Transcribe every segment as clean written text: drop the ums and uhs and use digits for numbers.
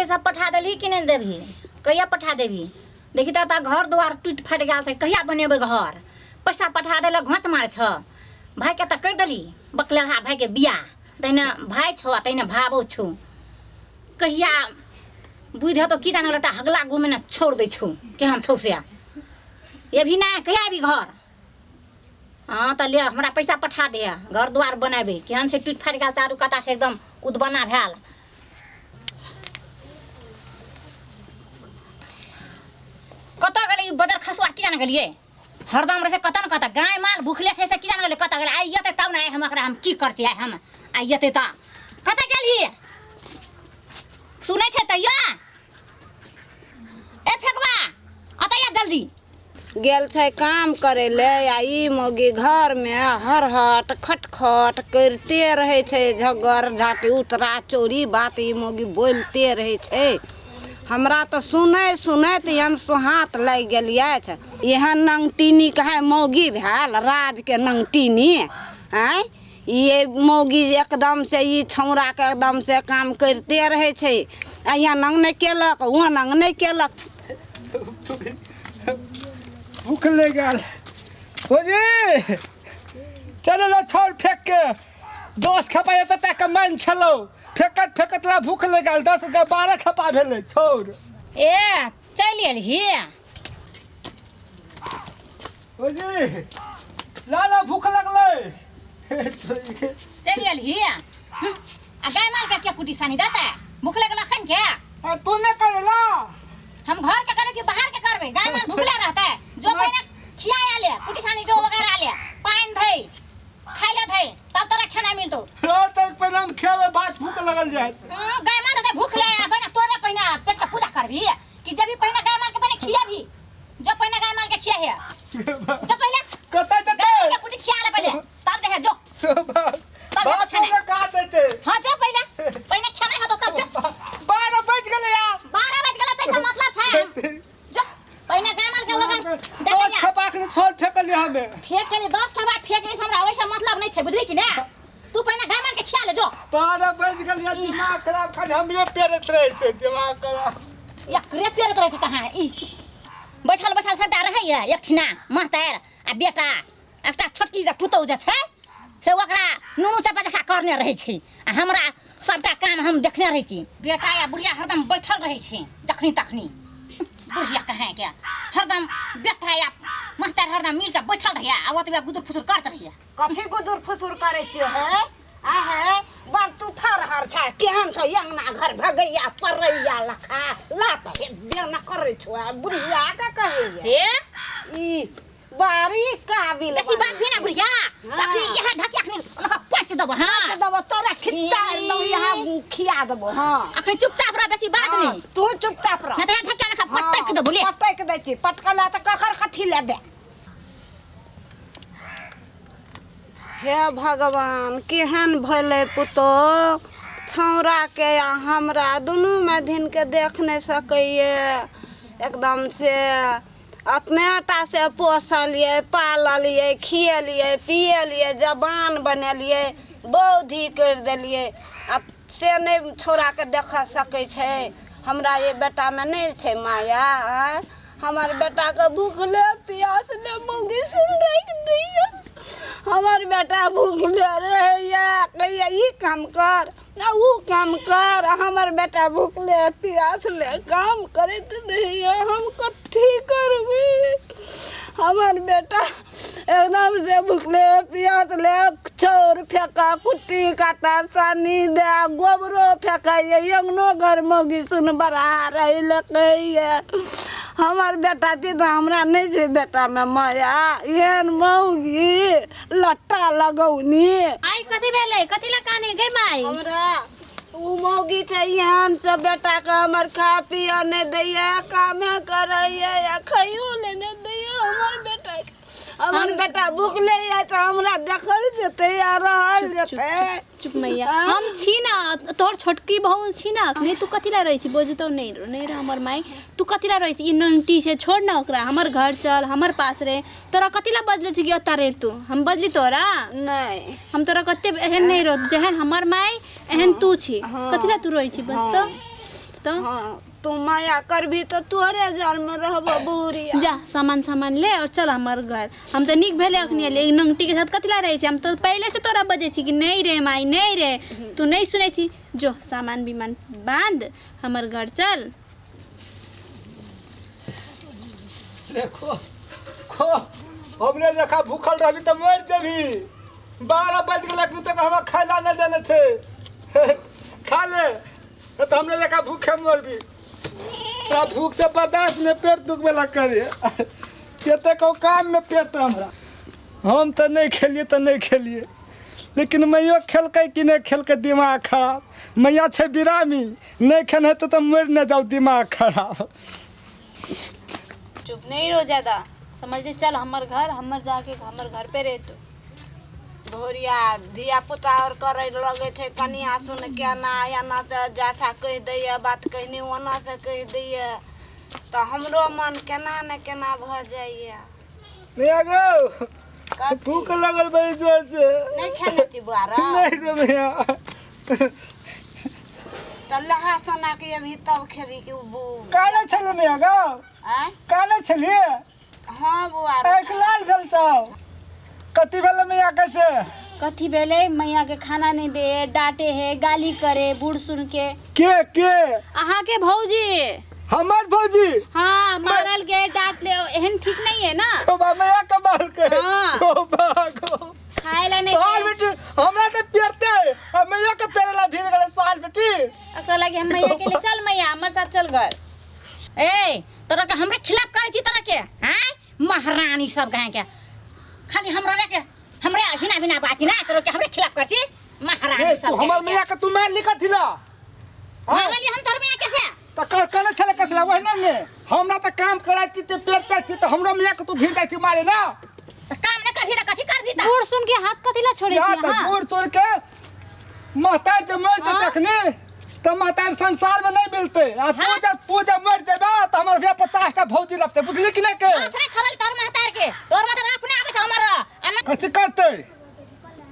पैसा पठा देलही कि नहि देबही? कहिया पठा देबही? देखी तऽ एतऽ घर दुआर टूटि फाटि गेल छै, कहिया बनेबै घर? पैसा पठा देलक घोंच मारै छऽ। भाइके तऽ करि देलही बकलेलहा भाइके बियाह, तहिना भाइ छौ आ तहिना भावो छौ। कहिया बुद्धि हेतौ की जाने, लटा हगला गुमे ने छोड़ दै छौ। केहन छौ से अभी नहि, कहिया अबी घर? हँ तऽ ले, हमरा पैसा पठा दे, घर दुआर बनेबै। केहन छै, टूटि फाटि गेल, चारू काता से एकदम उदबना भेल। कतऽ गेलै ई बदर खसुआ? की जाने गेलियै, हरदम रहै छै कतऽ ने कतऽ। गाय माल भुखले छै से की जाने गेलै कतऽ गेलै। आइ एतै तब ने, आइ हम एकरा हम की करतियै। आइ हम आइ एतै तऽ। कतऽ गेलही? सुनै छै तैयो? ए फेकबा, अतऽ आ जल्दी। गेल छै काम करै ले आ ई मौगी घरमे हरहट खटखट करिते रहै छै। झगड़ झाँटी उतरा चोरी बात ई मौगी बोलिते रहै छै। हमरा तऽ सुनै सुनैत एहन सोहात लागि गेल अछि। एहन नंगटिनी कहे मौगी भेल राजके नंगटिनी। आँय, ई मौगी एकदम से ई छौड़ाके एकदम से काम करिते रहै छै आ यहाँ नंग नहि केलक, वहाँ नंग नहि केलक। भूख ले गेल। भौजी, चलो ला छोड़ फेंक के 10 खेपा एतऽ तक मन छलो, फेकत फेकत ला भूख ले गेल। 10 के 12 खेपा भेलै छोड़। ए, चलि एलही? भौजी, ला ला, भूख लगलै। चलि एलही आ गाय माल के क्या कुटी सानी देतै? भूख लगल अखन के? आ तू नहि करेला? हम घर के करबै कि बाहर के करबै? गाय माल भूखले रहतै? जो पहिने खिया आले, कुटी सानी जो वगैरह आले, पानि धै, खाइ ले धै, तब तोरा खाना मिलतौ। रो तक पहिले हम खेबै भात, भूख लगल जायत। गाय माल रहतै भूखले आ पहिने तोरे पहिने पेट के पूजा करबी कि जब भी पहिने गाय माल के पहिने खियाबी? जो पहिने गाय माल के खिया है, जो पहिले। कतऽ गाय माल जेतै? के कुटी खिया ले पहिले, तब देहे जो। तब बाप खाना। रे, का देतै? हाँ, जो पहिले, पहिने खाना हेतौ तब जो। 12 बज गेलै यार। 12 बज गेलै तैसे मतलब छै? जो पहिने गाय माल के वगैरह। 10 खेपा अखन छोड़ फेकलियै हमे। फेंक के 10 खेपा फेंक से हमरा ओइसे मतलब नहीं छै, बुझली कि ने? तू पहिने गाय माल के खिया ले जो। 12 बज गेल यार, दिमाग खराब। खाली हमरे पेरैत रहै छै, दिमाग खराब। एकरे पेरत रहै छै कहाँ। ई बैठल बैठल सबटा रहैया एकठिना महतार आ बेटा, एकटा छोटकी जे पुतहु जे छै से ओकरा नुनू से देखा करने रहै छै आ हमरा सबटा काम हम देखने रहै छी। बेटा या बुढ़िया हरदम बैठल रहै छै जखनी तखनी। बुढ़िया कहे के हरदम बेटा या मास्टर हरदम मिल के बैठल रहैया आ ओतबे गुदुर फुसुर करत रहैया। कथी गुदुर फुसुर करै छियै हे? आ हे बड़ तू फरहर छै, केहन छौ अंगना घर भगैया परैया लखा लात हे बेना करै छौ आ बुढ़िया के कहैया। हे, ई बारी काबिल बेसी बात भी ना बुढ़िया। अखनी इहे ढकी अखनी ओनका पच देबो। हाँ, देबो तोरा खिच्चा एकदम, यहाँ खिया देबो। हाँ, अखनी चुपचाप रह, बेसी बात नहीं। तू चुपचाप रह, नहीं तो ढकिया नखा पटक देबो। ले पटक दै छी, पटकला तऽ ककर कथी लेबे? हे भगवान, केहन भेलै पुतोह छौड़ाके आ हमरा दुनूमे दिनके देख नहि सकैए। एकदम से अपने टा से पोसलियै, पाललियै, खियलियै, पियलियै, जवान बनेलियै, बौद्धि करि देलियै आ से नहि छौड़ाके देख सकै छै। हमरा ये बेटामे नहि छै माया? आँय, हमर बेटाके भूखले प्यासले मौगी सुन राखि दैए। हमर बेटा भूखले रहैए, कहैए ई काम कर आ ओ काम कर। हमर बेटा भूखले प्यासले काम करैत रहैए, हम कथी करबै? हमर बेटा एकदम से भूखले प्यासले चाउर फेका, कुट्टी काटा, सानी दे, गोबरो फेकैए, अङ्गनो घर मौगी सुन बड़ा रहै लए कहैए। हमर बेटा छी तऽ हमरा नहि छै बेटामे माया? एहन मौगी लट्टा लगौनी। आई, कथी भेलै? कथी ला काने गई माई? हमरा ओ मौगी छै एहन से बेटाके हमर खा पिअ नहि दैए, कामे करैए आ खाइयो ले नहि दैए हमर बेटाके। हमर बेटा भूखले यऽ तऽ हमरा देखल जेतै आ रहल जेतै? चुप मैया, हम छी ना, तोहर छोटकी बहू छी ना। अखनी तू कथी ला रहै छी? बजतो नहीं नहीं रह हमर माई। तू कथी ला रहै छी? ई नंटी छै, छोड़ ना ओकरा, हमर घर चल, हमर पास रे। तोरा कथी ला बजले छी कि ओतऽ रे तू? हम बजली तोरा? नहि। हम तोरा कते एहन नहीं रह, जेहन हमर माई एहन तू छी। कथी ला तू रहै छी? बस तो। तो हाँ तू माया करबी तऽ तोरे जलमे रहबो बुढ़िया। जा सामान सामान ले और चल हमर घर। हम तो नीक भेले अखनी एलियै, ई नंगटी के साथ कथी ला रहै छी? हम तो पहले से तोरा बजै छी कि नहीं रे माई नहीं रे, तू नहीं सुनै छी। जो सामान बीमान बांध हमर घर चल। ले खो खो, हमरे जखा भूखल रहबी तऽ मरि जेबही। 12 बज गेल अखन तक हमरा खाय ला नहि देने छै। खा ले, नहि तऽ हमरे जकाँ भूखे मरबी। तोरा भूख से बर्दाश्त नहि, पेट दुखबे लग करिए कते को काम में पेट हमरा। हम तऽ नहि खेलिए तऽ नहि खेलिए, लेकिन मैयो खेलकै कि नहि खेलकै दिमाग खराब। मैया छै बिरामी, नहि खेने हेतै तऽ मरि नहि जाउ, दिमाग खराब। चुप नहीं रहो ज्यादा, समझ ले। चल हमर घर, हमर जाके हमर घर पे रह तू। भोरिया धिया पुता आओर करै लगै छै, कनिया सुन के एना एना से जैसा कहि दैए बात कहनी ओना से कहि दैए, तऽ हमरो मन केना ने केना भऽ जाइए। भैया गो, भूख लगल बड़ी जोर से। नहि खेने छी बुआ रे? नहीं गो भैया। तऽ लहा सोना के अभी तब खेबी कि काले छलै भैया गो? आँय? काले छलिए? हाँ बुआ रे। आँखि लाल भेल छौ, कथी भेलै मैया कैसे? कथी भेलै? मैया के खाना नहीं दे, डांटे है, गाली करे बूढ़ सुन के। के अहाँ के भौजी। हमर भौजी? हाँ, मारल के डांट ले, एहन ठीक नहीं है ना। खोबा मैया के मार के। हाँ। खोबा गो। खाए ला नहीं साल दे। बेटी हमरा तऽ पेरते आ मैया के पेरे ला भीड़ गेलै साल बेटी। एकरा लागे हम मैया के ले चल, मैया हमर साथ चल घर। ए तोरा के हमरे खिलाफ करै छी तोरा के? आँय महारानी सब कहे के खाली हमरा के हमरे अभिना बिना बात ना, तोरा के हमरे खिलाफ करै छी महारानी ए, सब। तू हमर मैया के तू मार लिखा थिला? मारली हम तोर मैया कैसे? तऽ कर कने छलै कथिला वही ना ने हमरा तऽ काम करै छी ते पेरते छी, तऽ हमरो मैया के तू भीड़ जाइ छी मारे ना। तऽ काम नहि करही तऽ कथी करबही? तऽ बूढ़ सुन के हाथ कथी ला छोड़े या छी? तऽ हाँ बूढ़ सुन के महतार जे मर जेतै हाँ। तखने तऽ महतार संसार में नहीं मिलते, आ तू हाँ। जब तू जब मर जेबा तऽ हमर भैया 50 टा भौजी लगते, बुझली कि नहीं के? हाथ नहि छोड़ल तोर महतार के, तोर महतार अपने आबै छै हमर आ ना। कथी करते?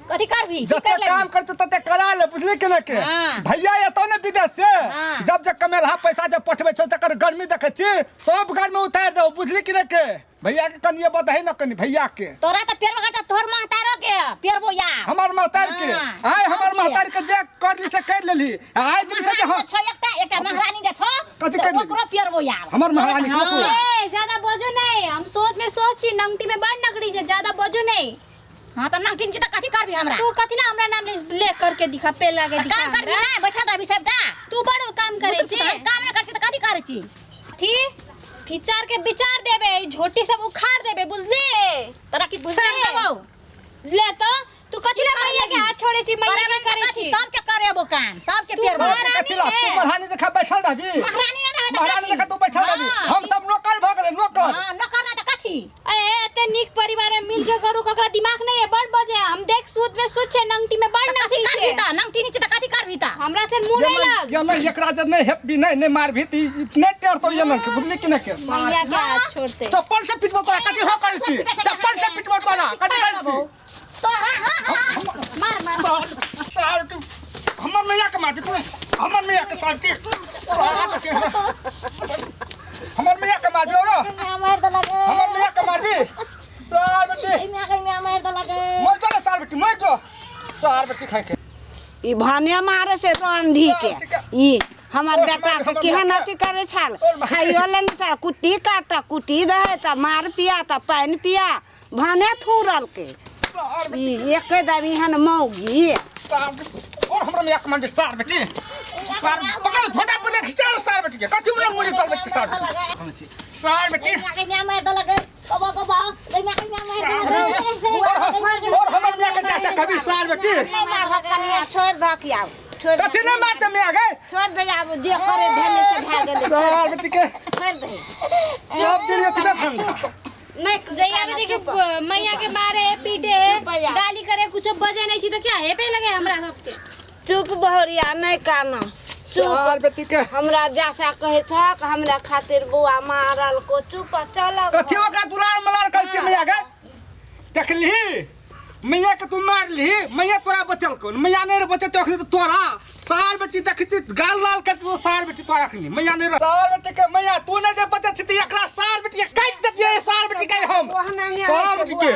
कथी करबही? की जते कर लेबही? काम करते तते करा ले, बुझली कि नहीं के? हाँ। भैया एतौ ने विदेश से, हाँ। जब जब कमेलहा पैसा जब पठबै छौ तकर गर्मी देखै छी सब घर में उतारि दौ, बुझली कि नहीं के? भैया के कनिए बदही न कनी भैया के। तोरा तऽ पेरबो करतौ तोहर महतारो के पेरबो या हमर महतार के? हाँ। आय हमर और की? महतार के जे करली से कर लेली, आय दिन से जे हम महारानी छौ एकटा, एकटा महारानी जे छौ कथी तऽ कर लेली? ओकरो पेरबो यार। हमर महारानी के हाँ। ओकरो? ए ज्यादा बजो नहीं, हम सोच में सोच छी, नंगटी में बड़ नगड़ी छै, ज्यादा बजो नहीं। हाँ तऽ नमकीन छी तऽ कथी करबी हमरा? तू कथी ला हमरा नाम ले, ले करके दिखा पे लागे तऽ दिखा काम करबी हमरा? नहि बैठल रहबी सबटा? तू बड़ काम करे छी। काम नहि करै छी तऽ कथी करै छी? थी विचार के विचार देबे, ई झोटी सब उखाड़ देबे, बुझली? तोरा की बुझली? छाड़ देबौ। ले तो तू कथी ला मैया के हाथ छोड़े छी, मैया के करे कथी छी? सबके करेबो काम, सबके तू पेरबो। महारानी कथी ला तू है। महारानी जखा बैठल रहबी? महारानी नहि रहै तऽ महारानी कथी? जखा तू बैठल रहबी? हाँ। हम सब नौकर भऽ गेलै नौकर। हाँ नौकर नहि तऽ कथी? ए एते नीक परिवार में मिल के करू, ककरा दिमाग नहीं है, बड़ बजे हम देख सूद में सूद छै, नंगटी में बड़ तऽ कथी नंगटी करबी छै। तऽ? नमकीन छी तऽ कथी करबी तऽ? हमरा से मुंह नहीं लग। या नहीं एकरा जे नहीं हेपबी नहीं नहीं मारबी त ई नहीं टेरतौ ये नहीं, बुझली कि नहीं के? मैया के हाथ छोड़ते चप्पल से पिटबो तोरा, कथी हो करै छी? चप्पल से पिटबो तोरा, कथी करै छी? तो हाँ हाँ हाँ मार मार। सार तू हमर मैया के मारबी? तू हमर मैया के सार के सार के हमर मैया के मारबी औरो मार देलक। हमर मैया के मारबी सार बेटी? मार देलक। मर जो ना सार बेटी, मर जो सार बेटी खाइ के। ई भने मारे से रंधी के ई हमर बेटा के केहन अथी करे छल, खाइयो ले ने छल, कुट्टी काट कुट्टी दे तऽ मार पिया तऽ पानि पिया, भने थूरल के सार ई एके दाम एहन मौगी। सार और हमरा मैया के मारबी सार बेटी? सार पकड़ झोटा पर ले खिचा सार बेटी के, कथी उड़ा मुड़ी चल बेटी सार बेटी, सार बेटी। मार देलक कबो कबो मार। और हमर मैया के जैसे कभी सार बेटी। नहि मारहक कनिया, छोड़ि दहक आब, छोड़ि कथी नहीं मारते मैया गे? छोड़ि दे आब, जे करे भेलै से भए गेलै। सार बेटी के छोड़ि दे। सब दिन एतबे धंधा। नहि जइया भी देखे मैया के मारे है, पीटे है, गाली करे, कुछ बजे नहीं छी तो क्या है पे लगे हमरा सबके। चुप बहुरिया, नहि काना, चुप। सार बेटी के हमरा जैसा कहै छक हमरा खातिर बौआ मारल को, चुप चल। कथी ओकरा दुलार मलार करै छी मैया गे? देखलिही मैया के तू मारलिही, मैया तोरा बचल कोन? मैया नहीं रे बचल अखनी तऽ तोरा सार बेटी देखै छी गाल लाल करते तो सार बेटी तोरा अखनी मैया नहीं रह सार बेटी के मैया तू नहीं जे बचत छी त एकरा सार बेटी के काटि देतियै सार बेटी के हम सार बेटी के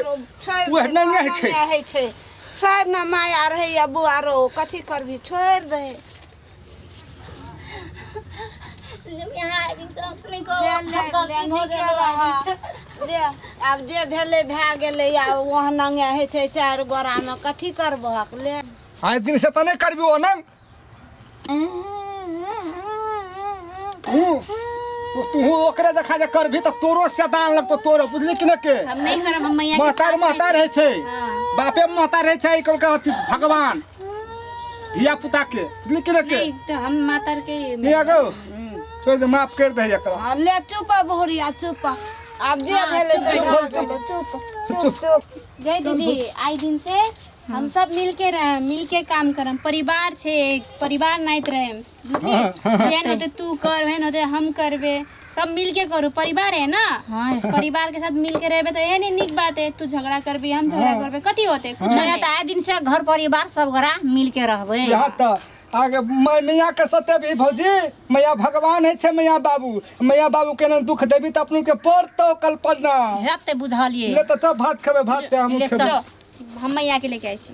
ओह नंगे होइ छै होइ छै सबमे माया रहैया बुआरो कथी करबी छोड़ि दे यहाँ आबि कऽ अपने को ले ले ले गलती भऽ नीके गेल रह ले आब जे भेलै भए गेलै आब ओह नंगे होइ छै चारि गोरामे कथी करबहक ले आइ दिन से त नहीं करबी ओ नंग तू तू ओकरे जखा जे करबी त तोरो से दान लगतो तोरो बुझली कि न के हम नहीं करब हम मैया के महतार साथ में महतार रहै छै हाँ। बापे महतार रहै छै कल के अथी भगवान धिया पुता के बुझली कि न के नहीं तो हम माता के मिया गो छोड़ दे माफ कर दे एकरा हाँ, ले चुप बहुरिया चुप आब जे हाँ, भेलै चुप से चुप, भए चुप। गेलै, चुप चुप। चुप चुप गए दीदी आई दिन से हम सब मिल के रहे मिल के काम करम परिवार छे एक परिवार नाइत रहे बुझली जेहन होते तू कर वहन होते हम करबे सब मिल के करू परिवार है ना हाँ। परिवार के साथ मिल के रहबे तो ये नहीं निक बात है तू झगड़ा करबी हम झगड़ा करबे कथी होते कुछ हमरा नहीं तऽ आइ दिन से घर परिवार सब गोरा मिल के रहबै यहाँ तऽ आगे मैया के सते भी भौजी मैया भगवान है छै मैया बाबू मैया बाबू के ना दुख देबी तऽ अपनो के पड़तो कल्पना हेतै बुझलियै ले तऽ चल भात खेबै भात ते हमहूँ ले खेबै चल। हम मैया के लेके आई छी।